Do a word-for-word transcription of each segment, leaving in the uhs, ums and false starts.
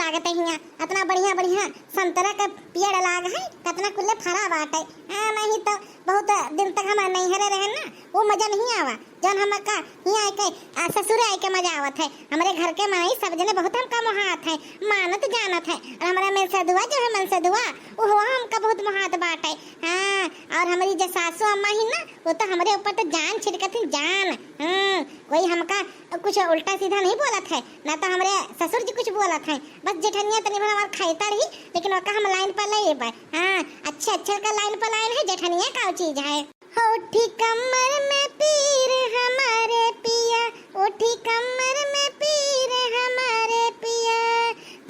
लागत है हियाँ, अतना बढ़िया बढ़िया संतरा के पेड़ लाग है, कतना कुल्ले फरा बाटे। हाँ, नहीं तो बहुत दिन तक हम नैहरे रहे ना, वो मजा नहीं आवा। जौन हमका हियाँ आके, आ, ससुरे आके मजा आवत है। हमरे घर के मनई सब जने बहुत हमका मोहात है, मानत जानत है। और हमरा मनसेधुआ जो है मनसेधुआ, वो हमका बहुत मोहात बाटे। हाँ, और हमारी जो सासू अम्मा ही ना, वो तो हमरे ऊपर तो जान छिड़कत ही जान। हम्म, कोई हमका कुछ उल्टा सीधा नहीं बोलत है, ना तो हमरे ससुर जी कुछ बोलत है। बस जेठनिया तनी भर हमार खाइता रही, लेकिन ओका हम लाइन पर ले बा। हाँ, अच्छे अच्छे का लाइन पर लाइन है, जेठनिया का चीज है। होठी कमर में पीर हमारे पिया, होठी कमर में पीर हमारे पिया,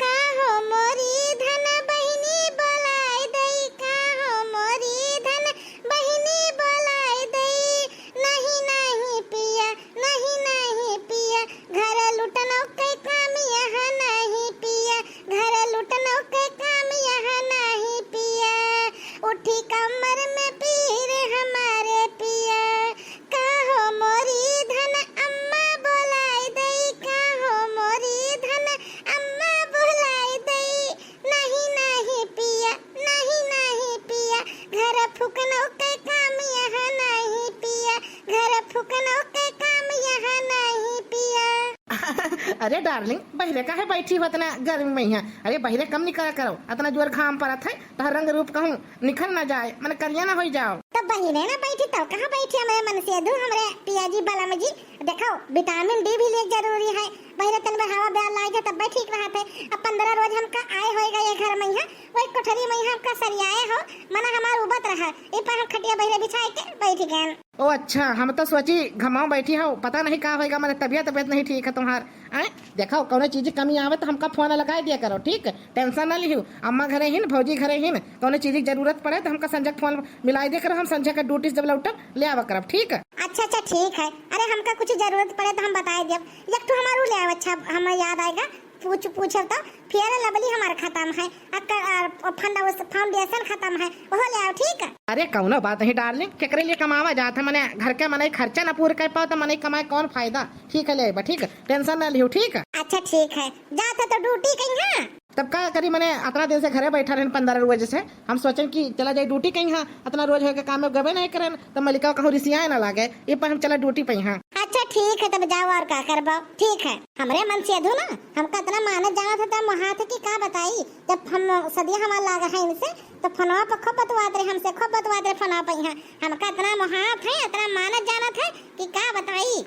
का हो मोरी धन बहिनी बोलाए दई, का हो मोरी धन बहिनी बोलाए दई। नहीं, नहीं पिया, नहीं, नहीं पिया, घर लुटनो के काम यहाँ नहीं पिया, घर लुटनो के काम यहाँ नहीं पिया। उठी कमर में पीर हमारे पिया, का हो मोरी धन अम्मा बोलाए दई, का हो मोरी धन अम्मा बोलाए दई। नहीं, नहीं पिया, नहीं, नहीं पिया, घर फुकनो के काम यहाँ नहीं पिया, घर फुकनो के काम यहाँ नहीं पिया। अरे डार्लिंग, बहिरे काहे बैठी हो अतना गर्मी में यहाँ? अरे बहिरे कम निकला करो, अतना जोर घाम पड़त है, तोहर रंग रूप कहूँ निखर ना जाए, मन करिया ना होई जाओ। तब बहिरे ना बैठी, तब कहाँ बैठी? हमरे मनसेधू, हमरे पिया जी, बलम जी, देखो, विटामिन डी भी लिए जरूरी है। बहिरे तन में हवा बयार लाग जाए, तब ठीक रहत है। अब पंद्रह रोज हमका आए होएगा ये घर में यहाँ, वही कोठरी में यहाँ हमका सरियाए हो, मना हमार उबत रहा, ए पर हम खटिया बहिरे बिछाए के बैठ गए। ओ अच्छा, हम तो सोची घमाओ बैठी हो, पता नहीं का होएगा, मने तबियत, तबियत नहीं ठीक है तुम्हार। आए, देखो, कौनो चीज कमी आवे तो हमका फोन लगाए दिया करो, ठीक? टेंशन ना लिहो, अम्मा घरे हिन, भौजी घरे हिन, कौनो चीज की जरूरत पड़े तो हमका संझक फोन मिलाए दिया करो, हम संझक का ड्यूटी से जब लौटब, ले आवा करब, ठीक? अच्छा, अच्छा, ठीक है। अरे, हमका कुछ जरूरत पड़े तो हम बताए देब। एक ठो हमारू ले आव, अच्छा, हमें याद आएगा, पूछ, पूछब तो Fair Lovely हमार खत्म है, आ क-, आ, फंडा-, उस foundation खत्म है, ओहो ले आव, ठीक? अरे, कौनो बात नहीं डार्लिंग, केकरे लिए कमावा जात है, मने घर के मनई खर्चा ना पूर कर पाओ तो मनई कमाए कौन फायदा? ठीक है, ले आइबा, ठीक है, टेंशन ना लियो, ठीक है? अच्छा, ठीक है, जात है तो ड्यूटी कहीं है? तब का करी, मने अतना दिन से घरे बैठा रहन, पंद्रह रोज से, हम सोचन कि चला जाए ड्यूटी कहीं है, अतना रोज होके काम में गबे नहीं करन, तो मलिका कहूँ रिसियाए ना लागे, ये पर हम चला ड्यूटी पे यहाँ। अच्छा, ठीक है, तब जाओ और का करबो, ठीक है। हमरे मनसेधू ना, हमका अतना मानत जानत है, तब मोहात है कि का बताई, जब हम सदिया हमार लाग है इनसे, तो फोनवा पर खूब बतवात रहे हमसे, खूब बतवात रहे फोनवा पर यहाँ। हमका अतना मोहात है, अतना मानत जानत है कि का बताई।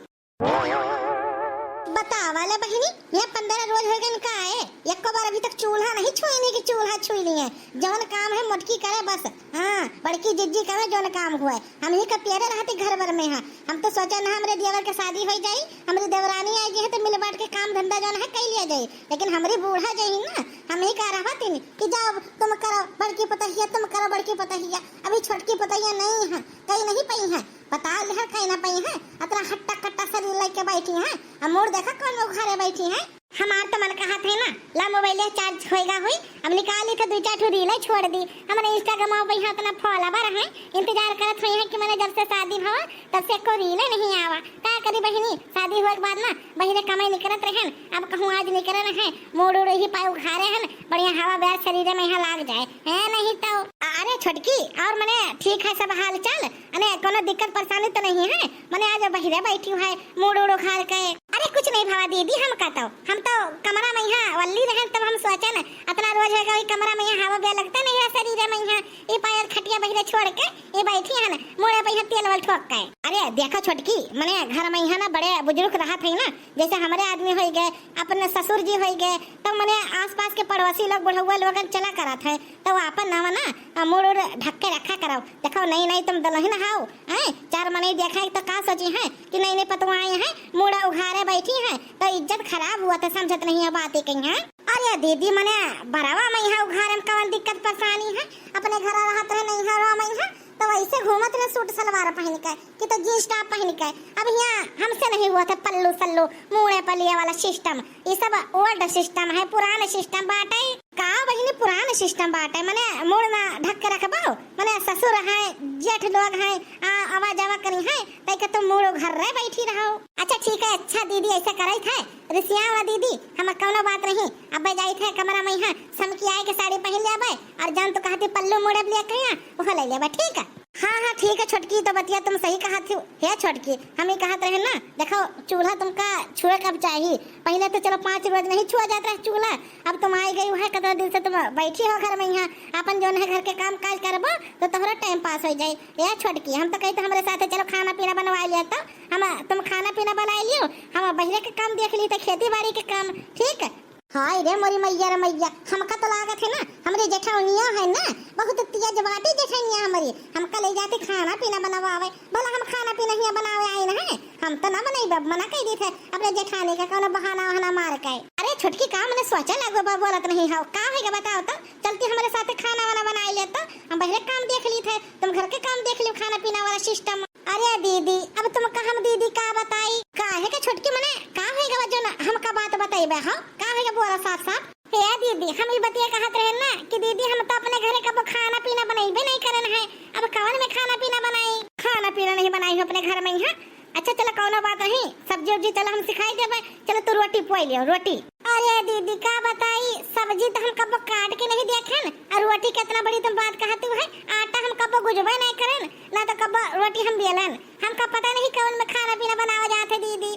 बतावा ले बहिनी, ये पंद्रह रोज हो गए का है, एको बार अभी तक चूल्हा नहीं छुई नहीं कि चूल्हा छुई नहीं है। जौन काम है मोटकी करे बस, हाँ, बड़की जिज्जी करे जौन काम हुए। हम ही का प्यारे रहती घर भर में है। हम तो सोचा ना हमरे देवर के शादी हो जाई, हमरी देवरानी आ गई है तो मिल बांट के काम धंधा जौन है कई लिया जाई। लेकिन हमरी बूढ़ा जही ना, हम ही का रहत ही नहीं कि जाओ तुम करो बड़की पतहिया, तुम करो बड़की पतहिया, अभी छोटकी पतहिया नहीं है, कई नहीं पई है। बताओ लेहर कई ना पई है, अतना हट्टा कट्टा शरीर लेके बैठी है, अब मूड़ देखा कौन में उघारे बैठी है। हमार तो मन कहत है ना, ला मोबाइल चार्ज होएगा हुई, अब निकाली तो दो चार ठो रीले छोड़ दी। हमरे Instagram पे यहाँ इतना follower है, इंतजार करत हुई है कि मने जब से शादी भवा तब से एको रीले नहीं आवा। का करी बहिनी, शादी हुए के बाद ना बहिरे कमाई निकरत रहन, अब कहूँ आज निकरे रहे, मूड़ उड़ ही पाए उघारे हन, बढ़िया हवा बयार शरीर में यहाँ लाग जाए, है नहीं तो। अरे छोटकी, और मने ठीक है सब हाल चाल? अने कोनो दिक्कत परेशानी तो नहीं है? मने आज बहिरे बैठी है, मूड़ उड़ उघार के। अरे कुछ नहीं भवा दीदी, हम का तो, हम तो कमरा में यहाँ वल्ली रहन, तब हम सोचन, अतना रोज होएगा वही कमरा में यहाँ हवा बे लगता नहीं है शरीर में यहाँ, ये पायल खटिया बहिरे छोड़ के ये बैठी है ना, मूड़े पे यहाँ तेल वल ठोक के। अरे देखो छोटकी, मने घर में यहाँ ना बड़े बुजुर्ग रहत है ना, जैसे हमरे आदमी होई गए, अपने ससुर जी होई गए, तो मने आसपास के पड़ोसी लोग बुढ़ौआ लोगन चला करत है, तो आपन नाम ना, आ, मूड़ उड़ ढक के रखा करो। देखो, नई नई तुम दुल्हन हाओ, हैं? चार मनई देखा है तो का सोची हैं कि नई नई पतोह आई हैं, मूड़ा उघारे बैठी हैं, तो इज्जत खराब हुआ तो समझत नहीं है बातें कहीं हैं। अरे दीदी, मने बरवा में यहाँ उघारे में कवन दिक्कत परेशानी है? अपने घर रहत रहे नहीं है, में यहाँ तो वैसे घूमत रहे सूट सलवार पहन के, कि तो jeans top पहन के। अब यहाँ हमसे नहीं हुआ था पल्लू सल्लू, मूड़े पलिया वाला system। ये सब old system है, पुरान system बाटे। का बहिनी, पुरान system बाटे, मने मुड़ ना ढक के रखबो, मने ससुर है, जेठ लोग है, आ, आवा जावा करिहैं, तै के तुम मुड़ घर रे बैठी रहो। अच्छा ठीक है, अच्छा दीदी, ऐसे करैत है, रिसियावा दीदी, हम कौनो बात नहीं, अब जाइत है कमरा मइहाँ, समकी आए के साड़ी पहिन लेबै, और जौन तू कहती पल्लू मुड़े ले कहिया, वो ले लेबै, ठीक है? हाँ, हाँ, ठीक है छोटकी, तो बतिया तुम सही कहत हो। हे छोटकी, हम ही कहत रहे ना, देखो, चूल्हा तुमका छुए कब चाही? पहिले तो चलो पाँच रोज नहीं छुआ जात रहे चूल्हा, अब तुम आई गई है, कितना दिन से तुम बैठी हो घर मइहाँ, अपन जौन है घर के काम काज करबो, तो तोहरा time pass हो जाई। हे छोटकी, हम तो कही तो हमरे साथे चलो खाना पीना बनवा लिया, तो हम, तुम खाना पीना बनाई लियो, हम बहिरे के काम देख ली, तो खेती बाड़ी के काम, ठीक? हाय रे मोरी मैया रे मैया, हमका तो लागत है ना, हमरी जेठौनिया है ना, बहुत तेज बाटी जेठौनिया हमरी, हमका ले जाती खाना पीना बनवावे, भला हम खाना पीना हियाँ बनावे आइन है, हम तो ना बनइबे, मना कइ दी थे अपने जेठानी का कौनो बहाना वहाना मार के। अरे छोटकी, का मने सोचे लगो बा, बोलत नहीं हो, का होइगा बताओ तो, चलती हमरे साथे खाना वाना बनाई ले तो, हम बहिरे काम देख ली थे, तुम घर के काम देख लियो, खाना पीना वाला system। अरे दीदी, अब तुमका हम दीदी का बताई? काहे के छोटकी, मने का होइगा बा जौन हमका बात बतइबे हो? का होइगा, बोला साफ साफ। हे दीदी, हम ई बतिया कहत रहे ना कि दीदी, हम तो अपने घरे कबो खाना पीना बनइबे नहीं करन है, अब कवन में खाना पीना बनाई? खाना पीना नहीं बनाई हो अपने घर मइहाँ। अच्छा चलो, कौनो बात नहीं, सब्जी उब्जी चलो हम सिखाई देबे, चलो तू रोटी पोई लियो, रोटी। अरे दीदी, का बताई, सब्जी तो हम कबो काट के नहीं देखेन, और रोटी के इतना बड़ी तुम बात कहती हो, आटा हम कबो गुजबे नहीं करेन, ना तो कबो रोटी हम बेलन। हमका पता नहीं कौन में खाना पीना बनावा जात है दीदी।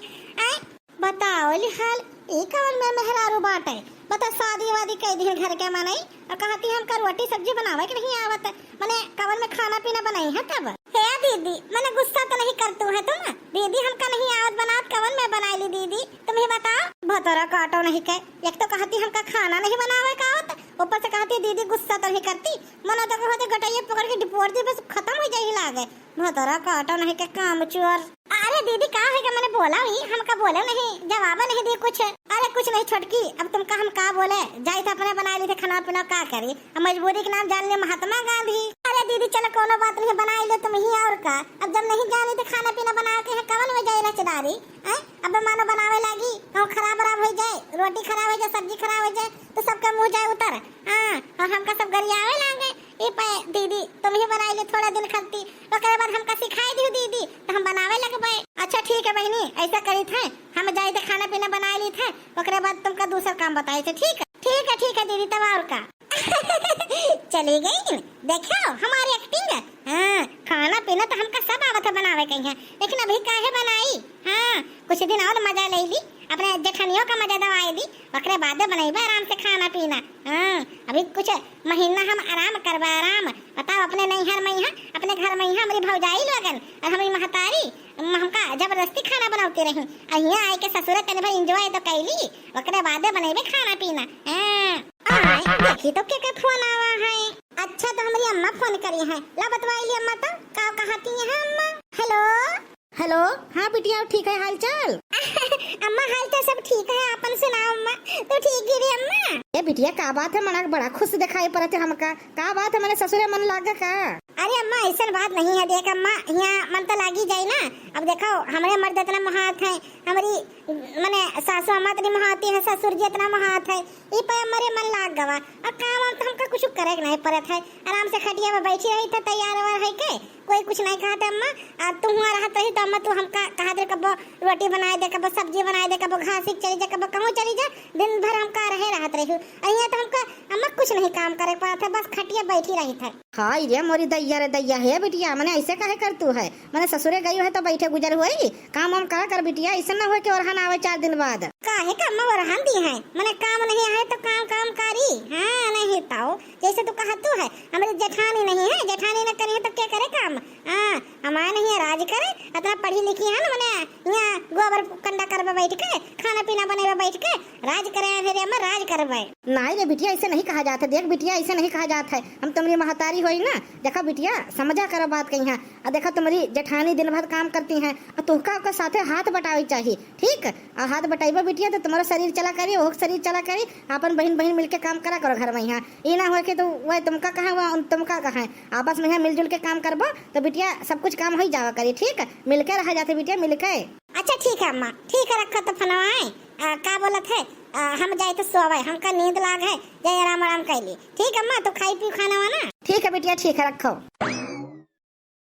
आय, बताओ ली हाल, ई कौन में मेहरारू बाटे? बता, शादी वादी कई दिन घर के मनई, और कहती हमका रोटी सब्जी बनावे के नहीं आवत, मने कवन में खाना पीना बनाई है तब? हे दीदी, मने गुस्सा तो नहीं करतू है तुम? दीदी, हमका नहीं आवत बनावत, कवन में बनाई ली दीदी? तुम ही बताओ। भतरा काटो नहीं के, एक तो कहती हमका खाना नहीं बनावे का आवत, ऊपर से कहती दीदी गुस्सा तो नहीं करती, मनो तो कहते गटैया पकड़ के डिपोर दी, बस खत्म हो जाई लागे। भतरा काटो नहीं के, काम चोर। अरे दीदी, का है के मने बोला ही, हमका बोले नहीं, जवाब नहीं दी कुछ। अरे कुछ नहीं छोटकी, अब तुमका हम का बोले, जाई तो अपने बनाई ली थे खाना पीना, का करी, अब मजबूरी के नाम जान ले महात्मा गांधी। अरे दीदी चलो कौनो बात नहीं, बनाई ले तुम ही, और का। अब जब नहीं जानी तो खाना पीना बनावे के है, कवन में जाई रचदारी, हैं? अब मानो बनावे लागी, कहूँ खराब वराब हो जाए, रोटी खराब हो जाए, सब्जी खराब हो जाए, तो सबका मुँह जाए उतर। हाँ, और हमका सब गरियावे लागे, ई पे दीदी, तुम ही बनाई ले थोड़ा दिन खाती, ओकरे बाद हमका सिखाई दियो दीदी, तो हम बनावे लगबे। अच्छा ठीक है बहिनी, ऐसा करी थे, हम जाई थे खाना पीना बनाई ली थे, ओकरे बाद तुमका दूसर काम बताई थे, ठीक है? ठीक है, ठीक है दीदी, तब और का। चली गई, देखो हमारी acting। हाँ, खाना पीना तो हमका सब आवत है बनावे कहीं है, लेकिन अभी काहे बनाई? हाँ, कुछ दिन और मजा ले ली, अपने जेठनियों का मजा दवाई दी, ओकरे बादे बनइबे आराम से खाना पीना। हाँ, अभी कुछ महीना हम आराम करबे, आराम। बताओ, अपने नैहर मइहाँ, अपने घर मइहाँ हमरी भौजाई लोगन और हमरी महतारी, म-, हमका जबरदस्ती खाना बनौती रही, और हियाँ आइके ससुरे तनी भर enjoy तो कैली, ओकरे बादे बनइबे खाना पीना। हाँ। आय, देखी तो के के फोन आवा है। अच्छा, तो हमरी अम्मा फोन करी है, ला बतवाई ली अम्मा, तो का कहती है अम्मा? Hello। Hello, हाँ बिटिया, ठीक है हाल चाल? अम्मा, हाल चाल सब ठीक है, आपन सुनाओ अम्मा, तू ठीक ही रे अम्मा? ए बिटिया, का बात है, मना बड़ा खुश दिखाई पड़त है हमका, का बात है, मने ससुरे मन लागे का? अरे अम्मा, ऐसन बात नहीं है, देख अम्मा, यहाँ मन तो लागी जाई ना। अब देखो, हमरे मर्द इतना महात है, हमरी, मने सासू अम्मा इतनी महाती है, ससुर जी इतना महात है, ई पे हमरे मन लाग गवा। अब काम वाम तो हमका कुछ करे के नहीं पड़त है, आराम से खटिया में बैठी रही थे, तैयार वैयार है के, कोई कुछ नहीं कहत अम्मा। आ तू हुआँ रहत रही तो अम्मा तू हमका कहत रही, कबो रोटी बनाए दे, कबो सब्जी बनाए दे, कबो घास ही चली जा, कबो कहूँ चली जा, दिन भर हमका रहे रहत रही। और यहाँ तो हमका अम्मा कुछ नहीं काम करे पात है, बस खटिया बैठी रही थे। हाय रे मोरी दैया रे दैया, हे बिटिया, मने ऐसे काहे करतू है? मने ससुरे गई है तो बैठे गुजर हुई? काम वाम करा कर बिटिया, ऐसे ना हो कि ओरहन आवे चार दिन बाद। काहे का अम्मा ओरहन दी है? मने काम नहीं है तो काम, काम करी। हाँ, नहीं तो जैसे तू कहतू है, हमरी जेठानी नहीं है, जेठानी न करी है तो क्या करे काम? हाँ, हमारे नहीं है राज करे, इतना पढ़ी लिखी है ना, मने यहाँ गोबर कंडा करबे बैठ के, खाना पीना बनेबे बैठ के, राज करे हैं फिर अम्मा, राज करबे। नहीं रे बिटिया, ऐसे नहीं कहा जात है। देख बिटिया, ऐसे नहीं कहा जात है, हम तुम्हरी महतारी होई ना। देखा बिटिया, समझा करो बात कहीं है। और देखा तुम्हरी जेठानी दिन भर काम करती हैं, और तुहका ओकर साथे हाथ बटावे चाहिए, ठीक? और हाथ बटाइबो बिटिया तो तुम्हारा शरीर चला करी, ओह शरीर चला करी, अपन बहिन बहिन मिलके काम करा करो घर में यहाँ। ये ना हो कि तो वह तुमका कहा, वह तुमका कहा, आपस में यहाँ मिलजुल के काम करबो तो बिटिया सब कुछ काम हो ही जावा करी, ठीक? मिलके रहा जाते बिटिया, मिलके। अच्छा ठीक है अम्मा, ठीक है, रखो तो फोनवा है। आ, का बोलत है? आ, हम जाइत सोवै, हमका नींद लाग है, जाए आराम आराम कैली। ठीक अम्मा, तू खाई पी खाना वाना। ठीक है बिटिया, ठीक है, रखो।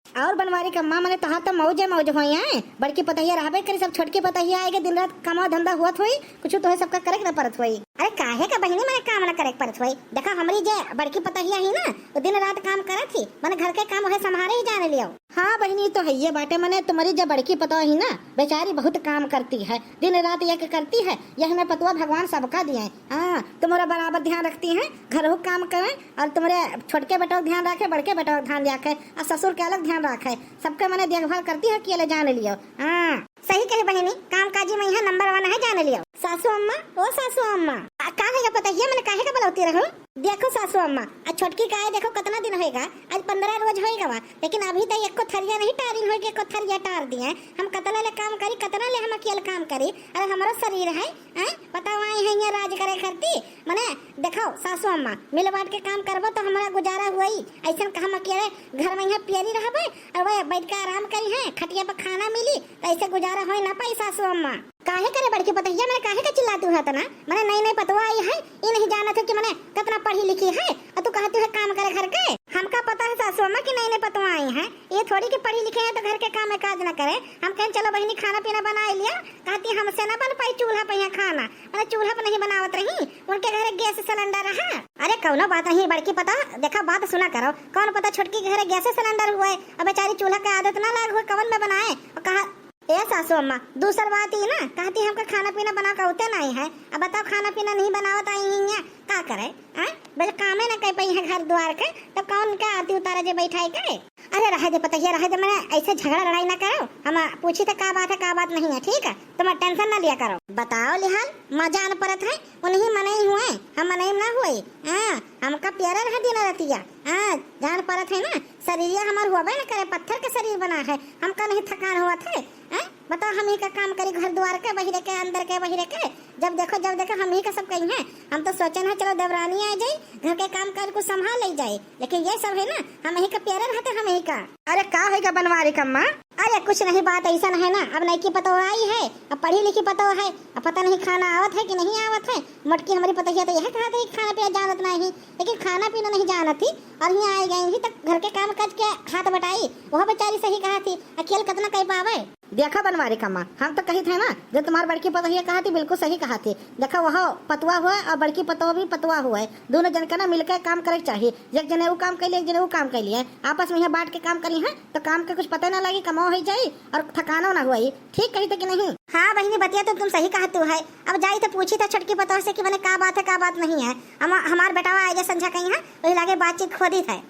और बनवारी के अम्मा, मने तोहार तो मौजे मौज होई है, बड़की पतोहिया रहबे करी, सब छोटकी पतोहिया आएगे, दिन रात कमा धंधा होत होई, कुछ तोहे सबका करे के न परत होई। अरे काहे का बहिनी, मने काम न करे के परत होई। देखा हमरी जे बड़की पतोहिया ही ना, वो दिन रात काम करत ही, मने घर के काम वह संभारे ही जाने लियो। हाँ बहिनी, तो है ये बाटे, मने तुम्हारी जे बड़की पतोह ही ना, बेचारी बहुत काम करती है, दिन रात एक करती है, यह में पतोह भगवान सबका दिए। हाँ, तुम्हारा बराबर ध्यान रखती है, घरहू काम करे, और तुम्हारे छोटके बेटो का ध्यान रखे, बड़के बेटो का ध्यान रखे, और ससुर के अलग ध्यान रखे, सबके मने देखभाल करती है, अकेले जान लियो। हाँ, सही कहे बहिनी, काम काजी में यहाँ नंबर वन है, जान लियो। सासू अम्मा, ओ सासू अम्मा, आ, का है का पतोहिया, मने काहे का बुलावती रहू? देखो सासू अम्मा, आ छोटकी का है, देखो कितना दिन होएगा, आज पंद्रह रोज होएगा बा, लेकिन अभी तक एको थरिया नहीं टारिन होए कि एको थरिया टार दिए। हम कतना ले काम करी, कतना ले हम अकेले काम करी, अरे हमरो शरीर है, हैं? बताओ, आई है यहाँ राज करे करती? मने देखो सासू अम्मा, मिल बांट के काम करबो तो हमारा गुजारा हुई। ऐसन का हम अकेले घर में यहाँ पियरी रहबे और वह बैठ के आराम करी है, खटिया पर खाना मिली, तो ऐसे गुजारा होई ना पाई सासू अम्मा। काहे करे बड़की पतोहिया, मने काहे का चिल्लाती हो तना? मने नई नई पतोह आई है, ये नहीं जानत हो कि मने कितना पढ़ी लिखी है और तू कहती है काम करे घर के। हमका पता है सासू अम्मा कि नई नई पतोह आई है, ये थोड़ी कि पढ़ी लिखी है तो घर के काम में काज न करे। हम कहें चलो बहिनी खाना पीना बनाए लिया, कहती हमसे ना बन पाई चूल्हा पे यहाँ खाना, मने चूल्हा पे नहीं बनावत रही, उनके घरे गैस सिलेंडर रहा। अरे कौनो बात नहीं बड़की पतोह, देखा बात सुना करो, कौन पता छोटकी के घरे गैस सिलेंडर हुए, अब बेचारी चूल्हा के आदत ना लाग हुए, कवन में बनाए। और कहा, ए सासू अम्मा, दूसर बात ई ना, कहती हमका खाना पीना बना के होते नहीं है, अब बताओ खाना पीना नहीं बनावत आई हियाँ, का करे? हैं? बस कामे ना कर पाई है घर द्वार के, तो कौन का आरती उतारे जे बैठाई के? अरे रहे दे पतोहिया, रहे दे, मने ऐसे झगड़ा लड़ाई ना करो। हम पूछी तो का बात है, का बात नहीं है, ठीक है? तुम टेंशन ना लिया करो। बताओ लिहाल, मजा न परत है, उन्हीं मनई हुए, हम मनई ना हुए। हाँ, हमका प्यारा रहे दिन रतिया। हाँ, जान परत है ना, शरीरिया हमार हुआ ना करे, पत्थर के शरीर बना है, हमका नहीं थकान हुआ है। हैं? बताओ, हम ही का काम करी घर द्वार के, बहिरे के, अंदर के, बहिरे के। जब देखो, जब देखो, हम ही का सब कही हैं। हम तो सोचन है, चलो देवरानी आ जाई, घर के काम काज कुछ संभाल ले जाए, लेकिन ये सब है ना, हम ही का प्यारे रहते, हम ही का। अरे का होइगा बनवारी कम्मा? अरे कुछ नहीं, बात ऐसा है ना, अब नईकी पतोह आई है, अब पढ़ी लिखी पतोह है, अब पता नहीं खाना आवत है कि नहीं आवत है। मोटकी हमारी पतोहिया तो यह कहत है कि खाना पीना जानत नहीं, लेकिन खाना पीना नहीं जानत थी और यहाँ आई गई थी तो घर के काम काज के हाथ बटाई। वह बेचारी सही कहत थी, अकेल कितना कर पावे। देखा बनवारी कम्मा, हम तो कही थे ना, जो तुम्हार बड़की पतोहिया कहत थी, बिल्कुल सही कहत थी। देखा, वह पतोह हुए और बड़की पतोह भी पतोह हुए, दोनों जन के ना मिलके काम करे के चाही। एक जने उ काम कैली, एक जने उ काम कैली है, आपस में यहाँ बांट के काम करी है, तो काम के कुछ पता ना लगी, कमाओ हो जाई और थकानो ना हुई। ठीक कही थे कि नहीं? हाँ बहिनी, बतिया तो तुम सही कहत हो है। अब जाई तो पूछी था छोटकी पतोह से कि मने का बात है, का बात नहीं है। हम, हमार बेटावा आए जे संझा कहीं है, वही लागे बातचीत खोदी थे।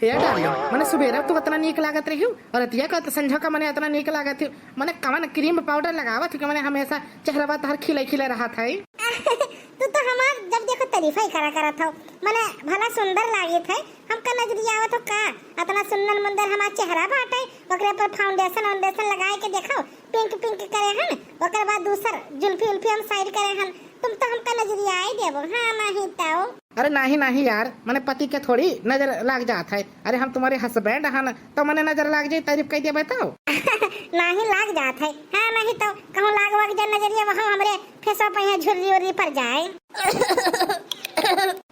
हे डार्लिंग, मने सुबेरा तू अतना नीक लागत रही हो, और रतिया का संझा का मने अतना नीक लागत हो, मने कवन क्रीम पाउडर लगावत हो कि मने हमेशा चेहरवा तोहर खिले खिले रहत है? तू तो हमार जब देखो तारीफ ही करा करत हो, मने भला सुंदर लागित है। हमका नजरिया आवत हो का? अतना सुंदर मुंदर हमार चेहरा बाटे, ओकरे पर फाउंडेशन वाउंडेशन लगाए के देखो, पिंक पिंक करे हन, ओकर बाद दूसर जुल्फी उल्फी हम साइड करे हन। तुम तो हमका नजरिया आई देबो, हाँ नहीं तो। अरे नाही नाही यार, मने पति के थोड़ी नजर लाग जात है। अरे हम तुम्हारे हस्बैंड हन, तो मने नजर लाग जाई, तारीफ कह देबे तो। नाही लाग जात है, हाँ नहीं तो कहूँ लाग वाग जाए नजरिया, वहाँ हमरे फेसवा पे यहाँ झुर्री उर्री पड़ जाए।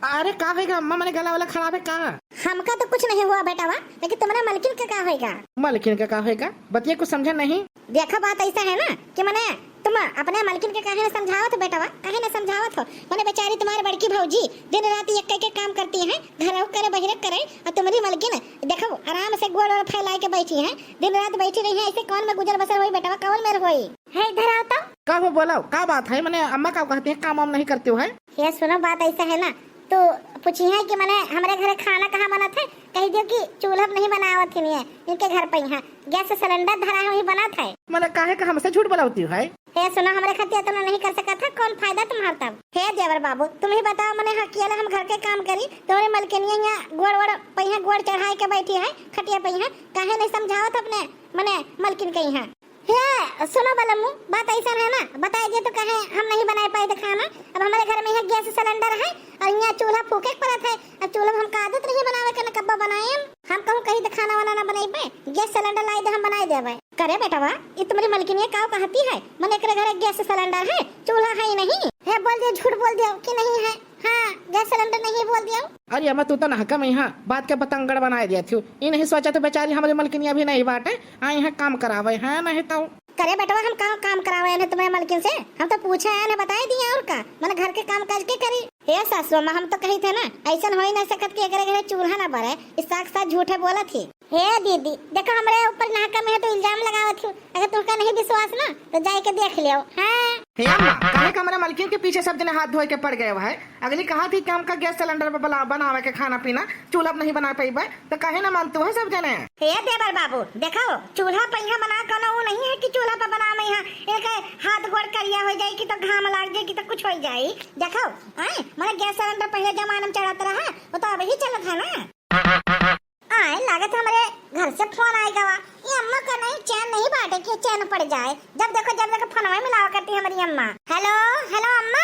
अरे का होइगा अम्मा, मने गला वाला खराब है का? हमका तो कुछ नहीं हुआ बेटावा, लेकिन तुम्हारा मलकिन का का होइगा? मलकिन का का होइगा? बतिया कुछ समझा नहीं। देखा बात ऐसा है ना कि मने तुम अपने मलकिन के काहे न समझावत हो बेटावा, काहे न समझावत हो? मने बेचारी तुम्हारे बड़की भौजी दिन रात एक करके काम करती हैं, घर करे बहिरे करे, और तुम्हारी मलकिन देखो आराम से गोड़ ओड़ फैलाए के बैठी हैं, दिन रात बैठी रही हैं, ऐसे कौन में गुजर बसर होई बेटावा, कौन में होई? है इधर आओ तो। का हो बोलाओ, का बात है? मने अम्मा का कहती है काम वाम नहीं करती हो है? ये सुनो बात ऐसा है ना, तो पूछी है कि मने हमरे घरे खाना कहाँ बनत है, कह दियो कि चूल्हा पे नहीं बनावत ही नहीं है, इनके घर पे यहाँ गैस सिलेंडर धरा है, वही बनत है। मने काहे का हमसे झूठ बोलावती हो है? हे सुनो, हमरे खातिर इतना नहीं कर सकत है, कौन फायदा तुम्हार तब? हे देवर बाबू, तुम ही बताओ, मने अकेले हम घर के काम करी, तुम्हारी मलकिनिया यहाँ गोड़ वोड़ पहिया गोड़ चढ़ाए के बैठी है, खटिया पहिया, काहे नहीं समझावत अपने मने मलकिन के यहाँ? हे सुनो बलमू, बात ऐसा है ना, बताए जे तो कहे हम नहीं बनाए पाए थे खाना। अब हमारे घर में यहाँ गैस सिलेंडर है और यहाँ चूल्हा फूके के पड़त है। अब चूल्हा में हमका आदत नहीं बनावे के, न कब्बो बनाए हम। हम कहूँ कहीं तो खाना वाना ना बनाइबे, गैस सिलेंडर लाई दे, हम बनाए देबे। करे बेटवा, ये तुम्हारी मलकिनिया का कहती है? मने एकरे घरे गैस सिलेंडर है, चूल्हा है ही नहीं। हे, बोल दियो, झूठ बोल दियो कि नहीं है। हाँ, गैस सिलेंडर नहीं बोल दियो। अरे अम्मा, तू तो नहका में यहाँ बात के बतंगड़ बनाए दिया थी। ई नहीं सोचा तो बेचारी हमरी मलकिनी अभी नहीं बाटे, आ यहाँ काम करावे है, नहीं तो। करे बेटवा, हम काम, काम करावे हैं तुम्हारे मलकिन से? हम तो पूछे हैं, बताए दिए और का, मन घर के काम काज के करी। हे सासू अम्मा, हम तो कही थे ना, ऐसन हो ही नहीं सकत कि एकरे घरे चूल्हा ना बरे, ई साक्षात झूठे बोलत ही। हे दीदी, देखो हमरे ऊपर नहका में है तो इल्जाम लगावत हो, अगर तुमका नहीं विश्वास ना तो जाए के देख लियो। हाँ। हे अम्मा, काहे का हमरे मलकिन के पीछे सब जने हाथ धोए के पड़ गए है? अगली कहा थी कि हमका गैस सिलेंडर पर बला-, बनावे के खाना पीना, चूल्हा पर नहीं बना पइबे, तो काहे ना मानतू है सब जने? हे देवर बाबू, देखो, चूल्हा पर यहाँ बना कोनो ऊ नहीं है कि चूल्हा पर बनावे यहाँ, इनके हाथ गोड़ करिया हो जाई कि तो घाम लाग जाई कि तो कुछ हो जाई। देखो, आए, मने गैस सिलेंडर पहले जमाना में चलत रहा, वो तो अबही चलत है ना। आए, लागत हमरे घर से फोन आए गवा। ये अम्मा का नहीं चैन नहीं बाटे कि चैन पड़ जाए। जब देखो, जब देखो फोनवा मिलावा करती हमारी अम्मा। हेलो, हेलो अम्मा।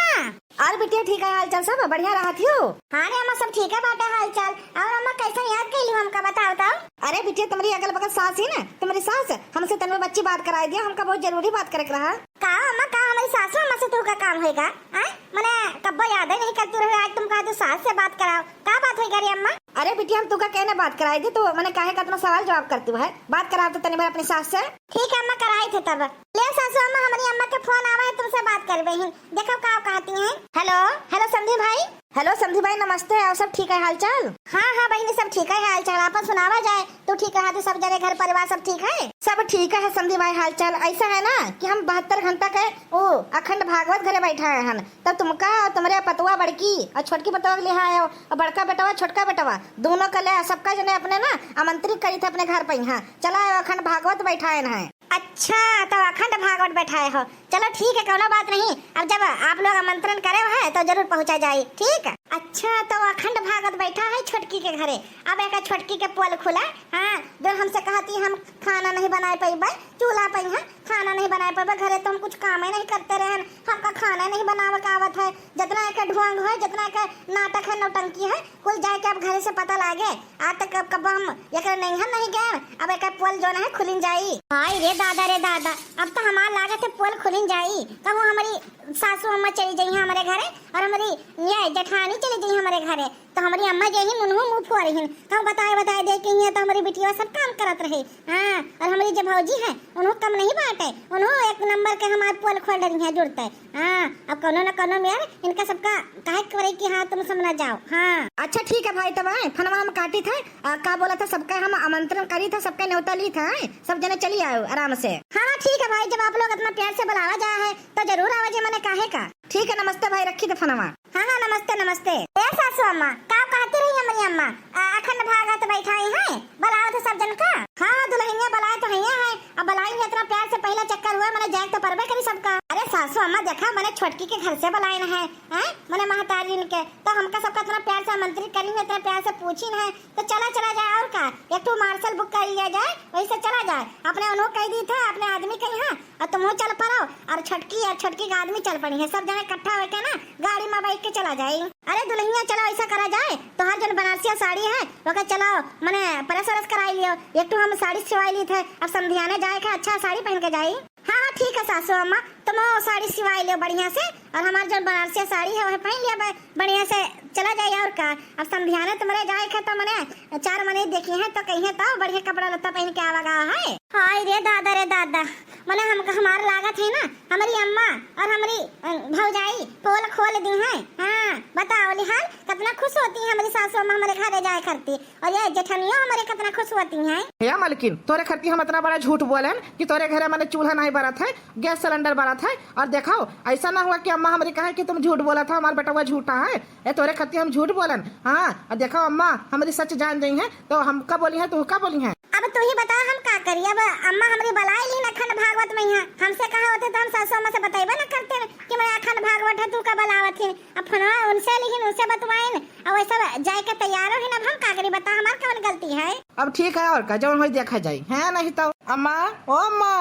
और बिटिया, ठीक है हाल चाल सब? बढ़िया रहत हो? हाँ रे अम्मा, सब ठीक है बाटे हाल चाल। और अम्मा, कैसे याद कैली हमका, बताओ तो? अरे बिटिया, तुम्हारी अगल बगल सास ही ना, तुम्हारी सास हमसे तनवे बच्ची बात कराई दिया, हमका बहुत जरूरी बात करे के रहा। का अम्मा, का हमारी सासू अम्मा से तू का काम होएगा? आए? मने कब्बो याद ही नहीं करती रहे, आज तुम कहा तो सास से बात कराओ। का बात होएगा रे अम्मा? अरे बिटिया, हम तुका कहने बात कराई दी, तू मने काहे का इतना सवाल जवाब करती है? बात कराओ तो तनी बार अपनी सास से। ठीक है अम्मा, कराई थे तब। ले सासू अम्मा, हमारी अम्मा के फोन आवा है, तुमसे बात करबे ही। देखो का कहती हैं। हेलो, हेलो समधी भाई। हेलो समधी भाई, नमस्ते। और सब ठीक है हाल चाल? हाँ, हाँ बहिनी, सब ठीक है हाल चाल। आपन सुनावा जाए, तू ठीक रहा, तू सब जने घर परिवार सब ठीक है? सब ठीक है समधी भाई हाल चाल। ऐसा है ना कि हम बहत्तर घंटा के वो अखंड भागवत घरे बैठा है हन, तब तुमका और तुम्हारे पतवा बड़की और छोटकी पतवा के लिए आए हो, और बड़का बेटवा छोटका बेटवा दोनों के लिए सबका जने अपने ना आमंत्रित करी थे अपने घर पे। यहाँ चला आए, अखंड भागवत बैठाए हैं। अच्छा, तो अखंड भागवत बैठाए हो, चलो ठीक है, कोनो बात नहीं। अब जब आप लोग आमंत्रण करे हो है तो जरूर पहुँचा जाई, ठीक है। अच्छा, तो अखंड भागवत बैठा है छोटकी के घरे, अब एक छोटकी के पोल खुला। हाँ, जो हमसे कहती हम खाना नहीं बनाए पइबे, चूल्हा पे यहाँ खाना नहीं बनाए पइबे, घरे तो हम कुछ काम ही नहीं करते रहे, हमका खाना नहीं बनावे का आवत है। जितना एक ढोंग है, जितना एक नाटक है, नौटंकी है, कुल जाए के अब घरे से पता लागे। आज तक अब कब हम एकरे नैहर नहीं गए, अब एक पोल जो है खुलिन जाई। हाय रे दादा, रे दादा, अब तो हमार लागत है पोल खुलिन जाई। कहूँ हमारी सासू अम्मा चली जाई हैं हमारे घरे और हमारी ये जेठानी चली जाई हमारे घरे, तो हमारी अम्मा जे ही उन्हों मुँह फोर हिन। कहूँ बताए बताए दे कि यहाँ तो हमारी बिटिया सब काम करत रहे। हाँ, और हमारी जो भौजी है उन्हों कम नहीं बाटे, उन्हों एक नंबर के हमार पोल खोल रही है जुड़ते। हाँ, अब कोनो न कोनो में यार इनका सबका काहे करे कि हाँ तुम सब ना जाओ। हाँ। अच्छा ठीक है भाई, तब आए, फोनवा हम काटी थे, आ, का बोला था, सबका हम आमंत्रण करी था, सबका न्योता ली था, आए, सब जने चली आओ आराम से। हाँ, हाँ, ठीक है भाई, जब आप लोग इतना प्यार से बुलावा जा है तो जरूर आवा जे, मने काहे का। ठीक है, नमस्ते भाई, रखी थे फोनवा। हाँ, हाँ, नमस्ते, नमस्ते। ए सासू अम्मा, का कहती रही हमारी अम्मा? आ, अखंड भागत बैठाई हैं, बुलाओ तो सब जन का। हाँ, हाँ, दुल्हनिया बुलाए तो हइया है, अब बुलाई है, इतना प्यार से पहला चक्कर हुआ, मने जाए तो परबे करी सबका। अरे सासू अम्मा, देखा, मने छोटकी के घर से बुलाइन है, हैं? मने महतारिन के, तो हमका सबका इतना प्यार से आमंत्रित करी है, इतना प्यार से पूछिन है, तो चला, चला जाए और का, एक ठो मार्शल बुक कर लिया जाए, वही से चला जाए। अपने उन्हों कह दी थे, अपने आदमी कही, हाँ, और तुम चल पड़ो, और छोटकी, और छोटकी का आदमी चल पड़ी है, सब जने इकट्ठा होके ना गाड़ी में बैठ के चला जाए। अरे दुल्हनिया, चलो ऐसा करा जाए, तोहार जन बनारसिया साड़ी है, ओके चलो, मने प्रेस व्रेस कराई लियो, एक ठो हम साड़ी सिवाई ली थे, अब समधियाने जाए के अच्छा साड़ी पहन के जाई। हाँ, हाँ, ठीक है सासू अम्मा, तुम वो साड़ी सिवाई लियो बढ़िया से, और हमार जन बनारसिया साड़ी है वह पहन लिया ब-, बढ़िया से, चला जाए और का। अब समधियाने तुम्हारे जाए के तो मने चार मने देखी हैं तो कही है तो बढ़िया कपड़ा लत्ता पहन के आवा गा है। हाय रे दादा, रे दादा, मने हम, हमार लागत है ना, हमारी अम्मा और हमारी, अ, भौजाई पोल खोल दी हैं। हाँ, बताओ लिहाल, कितना खुश होती हैं हमारी सासू अम्मा हमारे घरे जाए करती, और ये जेठनियो हमारे कितना खुश होती हैं। हे मलकिन, तोरे खरती हम इतना बड़ा झूठ बोलन कि तोरे घरे मने चूल्हा नहीं बरत है, गैस सिलेंडर बरत है, और देखो, ऐसा ना हुआ कि अम्मा हमारी कहे कि तुम झूठ बोलत हो, हमार बेटवा झूठा है। ए, तोरे खरती हम झूठ बोलन? हाँ, और देखो अम्मा, हमारी सच जान गई है, तो हम का बोली हैं, तू का बोली हैं? अब तू ही बता, हम का करी? अब अम्मा हमरी बलाई ली अखंड भागवत में यहाँ, हमसे कहा होते तो हम सासू अम्मा से बतैबे न करते कि मैं अखंड भागवत है, तू का बलावत ही? अब फोनवा उनसे लिहिन, उनसे बतवाइन, और वैसा जाए के तैयार हो ही ना। अब हम का करी, बता, हमार कौन गलती है? अब ठीक है, और का, जौन होई देखा जाई, है नहीं तो। अम्मा, ओ अम्मा।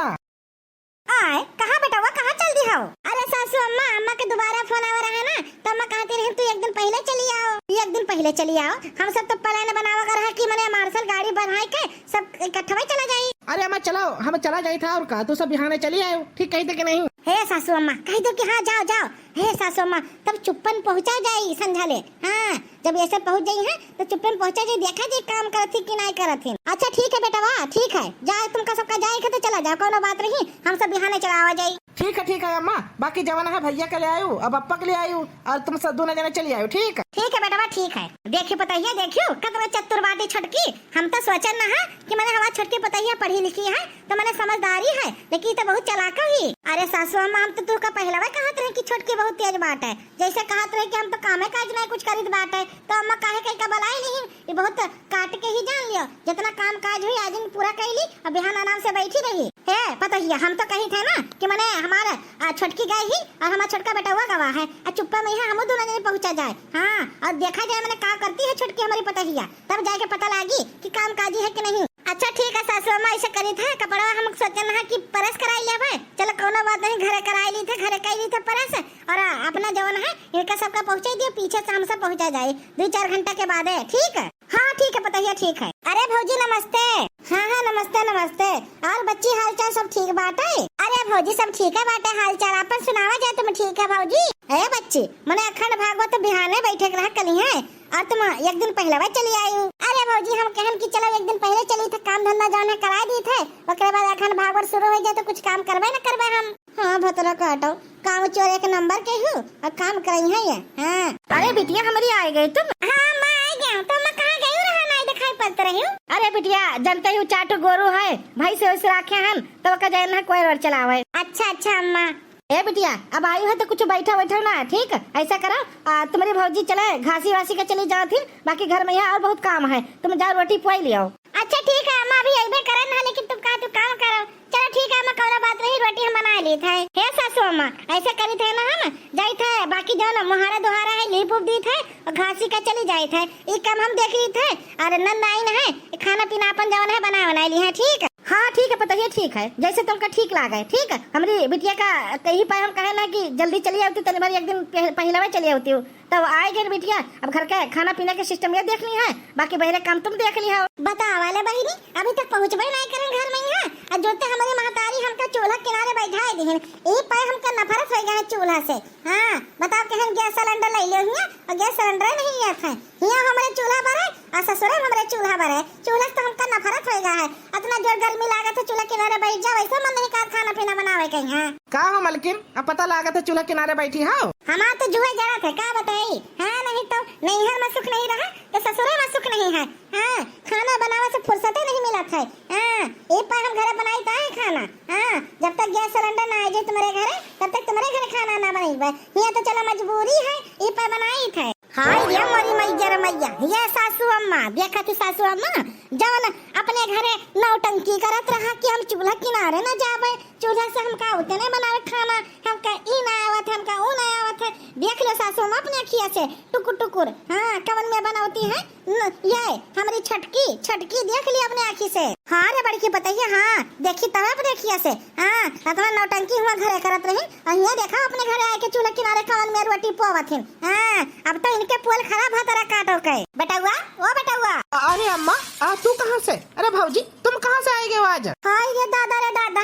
आए, कहाँ बेटवा, कहाँ चल दी हो? अरे सासू अम्मा, अम्मा के दोबारा फोन आवा रहा ना, तो अम्मा कहती रही, तू एक दिन पहले चली आओ, एक दिन पहले चली आओ। हम सब तो प्लान बनावा कर रहा कि मने मार्शल गाड़ी बढ़ाए के सब इकट्ठा चला जाई। अरे अम्मा, चलो, हम चला जाई था, और का, तू सब बिहाने चली आयो, ठीक कही थे कि नहीं? हे सासू अम्मा, कही दो कि हाँ, जाओ, जाओ। हे सासू अम्मा, तब चुप्पन पहुँचा जाई संझा ले। हाँ, जब ऐसे पहुँच जाई है, तो चुप्पन पहुँचा जाई, देखा जाई काम करत ही कि नहीं करत ही। अच्छा, ठीक है बेटवा, ठीक है, जाओ, तुमका सबका जाए के तो चला जाओ, कोनो बात नहीं, हम सब बिहाने चला आवा जाई। ठीक है, ठीक है अम्मा, बाकी जवन है भैया के ले आयु, अब अप्पा के ले आयु, और तुम सब दोनों जने चली आयु, ठीक है? ठीक है बेटवा, ठीक है। देखी पतहिया, देखियो, कतना चतुर बाटी छोटकी। हम तो सोचन ना है कि मने हमार छोटकी पतहिया पढ़ी लिखी है, तो मने समझदारी है, लेकिन ई तो बहुत चालाक ही। अरे सासू अम्मा, हम तो तुहका पहलवा कहत रहे कि छोटकी बहुत तेज बाटे, जैसे कहत रहे कि हम तो कामे काज नहीं कुछ करित बाटे, तो अम्मा काहे कहीं का बुलाई नहीं, ये बहुत काट के ही जान लियो, जितना काम काज हुई आज दिन पूरा कैली, अब बिहान आराम से बैठी रही। हे पतहिया, हम तो कही थे ना कि मने हमारे, आ, छोटकी गई ही और हमारा छोटका बेटवा गवा है, आ चुप्पा में यहाँ हम दोनों जने पहुँचा जाए। हाँ, और देखा जाए मने का करती है छोटकी हमारी पतहिया, तब जाके पता लागी कि काम काजी है कि नहीं। अच्छा ठीक है सासू अम्मा, ऐसे करी थे, कपड़ा हम सोचन है कि press कराई लेवे। चलो कोनो बात नहीं, घरे कराई ली थे, घरे कई ली थे press, और, आ, अपना जवन है इनका सबका पहुँचा दियो, पीछे से हम सब पहुँचा जाए दो चार घंटा के बाद है, ठीक है? हाँ, ठीक है पतहिया, ठीक है। अरे भौजी नमस्ते। हाँ, हाँ, नमस्ते, नमस्ते। और बच्ची, हाल चाल सब ठीक बाटे? अरे भौजी, सब ठीक है बाटे हाल चाल, आपन सुनावा जाए, तुम ठीक है भौजी? ए बच्ची, मने अखंड भागवत बिहाने बैठे के रहा कली है, और तुम एक दिन पहले वह चली आई। अरे भौजी, हम कहन कि चलो एक दिन पहले चली थे, काम धंधा जौन है कराई दी थे, ओकरे बाद अखंड भागवत शुरू हो जाए तो कुछ काम करबे न करबे हम। हाँ, भतरा काटो, काम चोर एक नंबर के हूँ, और काम करई है ये। हाँ। अरे बिटिया, हमरी आए गए तुम। हाँ, अम्मा, आए गए। तो अम्मा, कहाँ गई रहा, नहीं दिखाई पड़त रही हो? अरे बिटिया, जनते ही चाटू गोरू है, भाई से उसे राखे हम, तो ओका जाए ना कोई और चलावे। अच्छा, अच्छा, अम्मा। ए बिटिया, अब आयु है तो कुछ बैठा बैठा ना, ठीक? ऐसा करो, आ, तुम्हारी भौजी चले, घासी वासी के चली जाओ थी, बाकी घर में यहाँ और बहुत काम है, तुम जाओ रोटी पुआई लियो। अच्छा ठीक है अम्मा, अभी अइबे करन है, लेकिन तुम कहा तू काम करो। चलो ठीक है अम्मा, कौनो बात नहीं, रोटी हम बना ली थे। हे सासू अम्मा, ऐसे करी थे ना, हम जाई थे, बाकी जौन मोहारा दोहारा है लीप उप दी थे और घासी का चली जाई थे, ई काम हम देख ली थे। और नंद आई ना है, खाना पीना अपन जौन है बना बना ली है, ठीक है? हाँ ठीक है पतहिया, ठीक है, जैसे तुमका ठीक लागे, ठीक है। हमरी बिटिया का कही पाए हम कहे ना कि जल्दी चली आती, तनी बार एक दिन पह-, पहले चली आती हूँ। तब आए गए बिटिया, अब घर के खाना पीना के system ये देख ली है, बाकी बहरे काम तुम देख ली हो। बतावा ले बहिनी, अभी तक पहुँचबे नहीं करन घर में यहाँ, और जोते हमारी महतारी हमका चूल्हा किनारे बैठाए दिहिन, यही पे हमका नफरत हो गया है चूल्हा से। हाँ, बताओ केहन गैस सिलेंडर ले लियो हियाँ, और गैस सिलेंडर नहीं है, हियाँ हमारे चूल्हा बरे, और ससुरे में हमारे चूल्हा बरे, चूल्हा से तो हमका नफरत हो गया है। इतना जोर गर्मी लागत है, चूल्हा किनारे बैठ जाओ, ऐसे मन नहीं कर खाना पीना बनावे के यहाँ। का हो मलकिन, अब पता लागत है चूल्हा किनारे बैठी हो? हमार तो जुए जरा थे, का बताई? हाँ, नहीं तो नैहर में सुख नहीं रहा, तो ससुरे में सुख नहीं है। हाँ, खाना बनावे से फुर्सते नहीं मिलत है। हाँ, ए पर हम घरे बनाई ता है खाना। हाँ, जब तक गैस सिलेंडर ना आ जाए तुम्हारे घरे, तब तक तुम्हारे घरे खाना ना बनेबे। हियाँ तो चलो मजबूरी है, ए पर बनाई थे। हाय रे मोरी मैया रे मैया, ये सासू अम्मा, देखा थी सासू अम्मा, जवन अपने घरे नौटंकी करत रहा कि हम चूल्हा किनारे न जाबे, चूल्हा से हमका उतने बनावे खाना, हमका ई ना आवत है, हमका ऊ ना आवत है। देख लो सासू अम्मा अपने अखिया से टुकुर टुकुर, हाँ, कवन में बनौती है न, ये हमरी छटकी, छटकी देख ली अपने आँखी से। हाँ रे बड़की पतैया, हाँ, देखी तब अपने अखिया से, हाँ, अतना नौटंकी हुआ घरे करत रही, और ये देखा अपने घरे आए के चूल्हा किनारे कवन में रोटी पोवत हिन। हाँ, अब तो इनके पोल खराब है तेरा काटो के। बेटउआ, ओ बेटउआ। अरे अम्मा, आ, तू कहाँ से? अरे भौजी, तुम कहाँ से आए गए हो आज? हाय रे दादा रे दादा,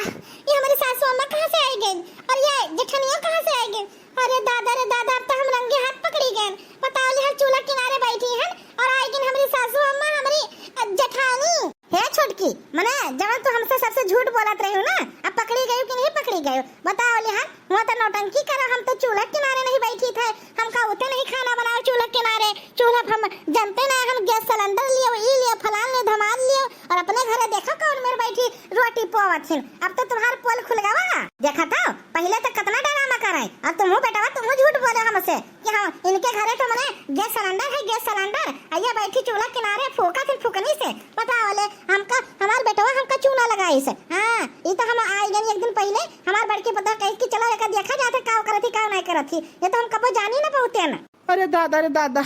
ये हमारी सासू अम्मा कहाँ से आई गई? और ये जेठनिया कहाँ से आई गई? अरे दादा रे दादा, अब तो हम रंगे हाथ पकड़ी गए। बताओ ले, हम चूल्हा किनारे बैठी हैं और आई गई हमारी सासू अम्मा, हमारी, अ, जेठानी। हे छोटकी, मने जवन तू हमसे सबसे झूठ बोलत रही हो ना, अब पकड़ी गई कि नहीं पकड़ी गई? बताओ ले, हाँ, वहाँ तो नौटंकी करो, हम तो चूल्हा किनारे नहीं बैठी थे, हमका उते नहीं खाना बनाओ चूल्हा किनारे, चूल्हा हम जनते ना, हम गैस सिलेंडर लियो, ई लियो, फलान लियो, धमाल लियो, और अपने घरे देखो कौन मेर बैठी रोटी पोवत हिन। अब तो तुम्हार पोल खुल गवा। देखा तो, पहले तो कितना डरामा करे, और तुम बेटवा, तुम झूठ बोले हमसे कि हाँ, इनके घरे तो मने गैस सिलेंडर है, गैस सिलेंडर, और ये बैठी चूल्हा किनारे फूकत हिन फूकनी से। बताओ ले, हमका, हमार बेटवा हमका चूना लगाइस। हाँ, ई तो हम आई गई एक दिन पहले, हमार बड़की पतोह कही कि चलो एका देखा जात है, का करत ही, का नहीं करत ही। ये तो हम कबो जानी ना बहुते ना। अरे दादा रे दादा,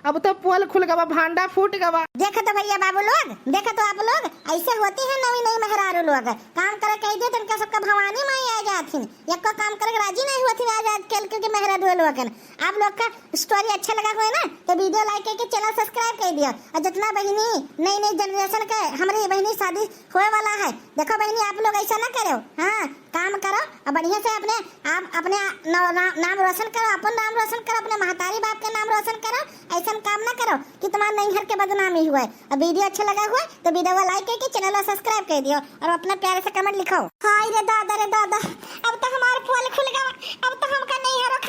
अब तो पोल खुल गवा, भांडा फूट गवा। देखत हो भैया बाबू लोग, देखत हो आप लोग, ऐसे होती है नवी नई मेहरारू लोग। काम करे कह दियो तो इनका सबका भवानी माई आ जाथिन। एको काम करे के राजी नहीं हुआ थी आज, आजकल के मेहरारू लोगन। आप लोग का story अच्छा लगा हुआ ना तो video like करके channel subscribe कर दियो। और जितना बहिनी नई नई generation के, हमरी बहिनी शादी होए वाला है, देखो बहिनी आप लोग ऐसा ना करो। हाँ, काम करो और बढ़िया से अपने आप, अपने नौ-, ना-, नाम रोशन करो, अपन नाम रोशन करो, अपने महतारी बाप के नाम रोशन करो। ऐसा काम ना करो कि तुम्हारे नैहर के बदनामी हुए। और video अच्छा लगा हुआ तो video को like करके channel को subscribe कर दियो और अपना प्यारे से comment लिखो। हाय रे दादा, रे दादा, अब तो हमार पोल खुल गवा, अब तो हमका नैहरो